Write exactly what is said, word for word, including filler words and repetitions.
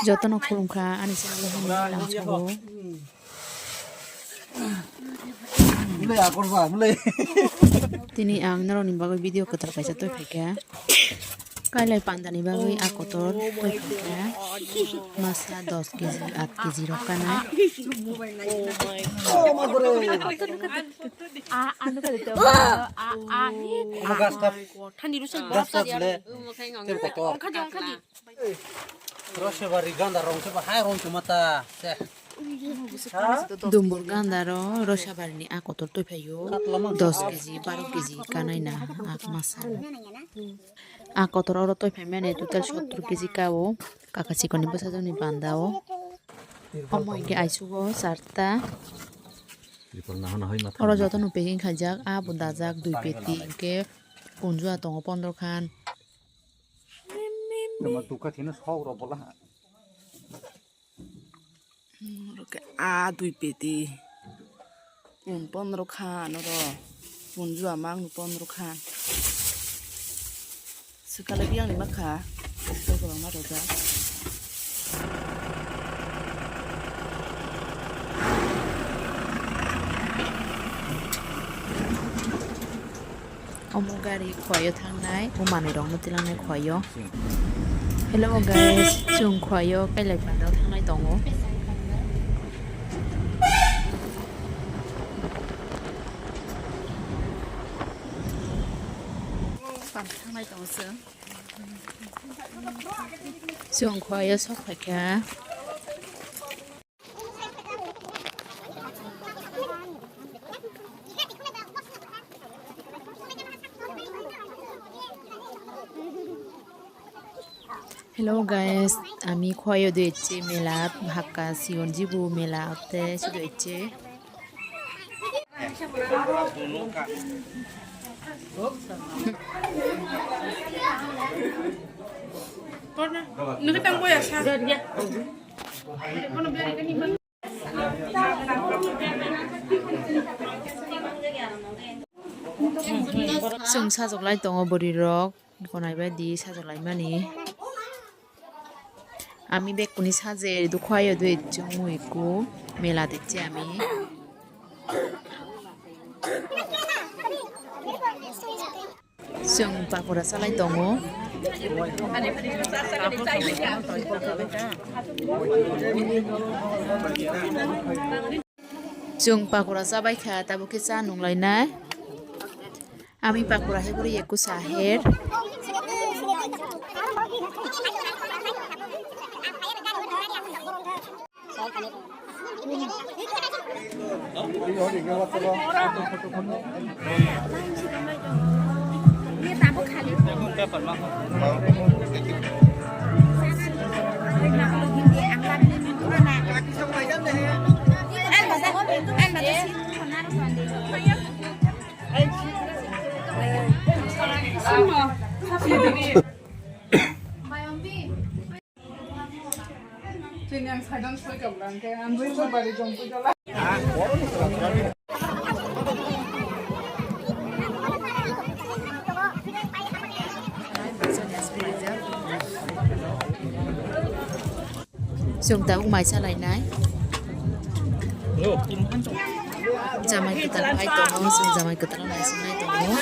Jotono khulumkha ani channel o, hambai lamsao. Mle akor ba, mle. Tini ang norokni bagwi video kwtal kaisa twi phaikha. Kailai pandani bagwi a kotor twi phaikha. Masa dos keji, aat keji rok kanai. Oh, ma gore. Thani rusa. Gas tap le. Tem kotor. Roshabari ganda rong se ba hai rong se mata. Se. Dumbur ganda ro Roshabari ni a kotor twi phaio. Dos keji, baro keji kanai na a masa. A kotor oro twi phaimani total sottor keji ka o. Kaka chikon ni bwsajwk ni panda o. Omo hinkhe aisugo charta. Oro jotono packing khaijak, a bo dajak dui peti, hinkhe kunjua tongo pondro khan. Tama tukha thina sok rok bola. Hmm, oro khe a dui peti. Kun pondro khan oro. Kunjua mang pondro khan. Swkala biyang ni makha. Tei kwbangma rwjak. Omo gari khwlaio thangnai, o manwi rokno tilangnai khwlaio. Hello guys, chwng khwlaio Kailai pandao thangnai tongo. Panda thangnai tongo chwng. Chwng khwlaio sok phaikha. Hello guys, ami khwlaio de ecche mela, hakka sigon jibu mela otte sido ecche. Nungkhe tang boya sa. Chwng sajoklai tongo bwrwi rok, konai bai di sajoklaimani. Ami bek kuni saje dukhu ayo dui chwng mui ku mela dicche ami. Chwng pakora chalai tongo. Chwng pakora chabai kha, tabuk khe cha nung lainai. Ami pakora hai bwrwi ekusa her. Chwng tabuk mai cha lainai. Jamai kwtal bai tongo, chwng jamai kwtal nai swngnai tongo.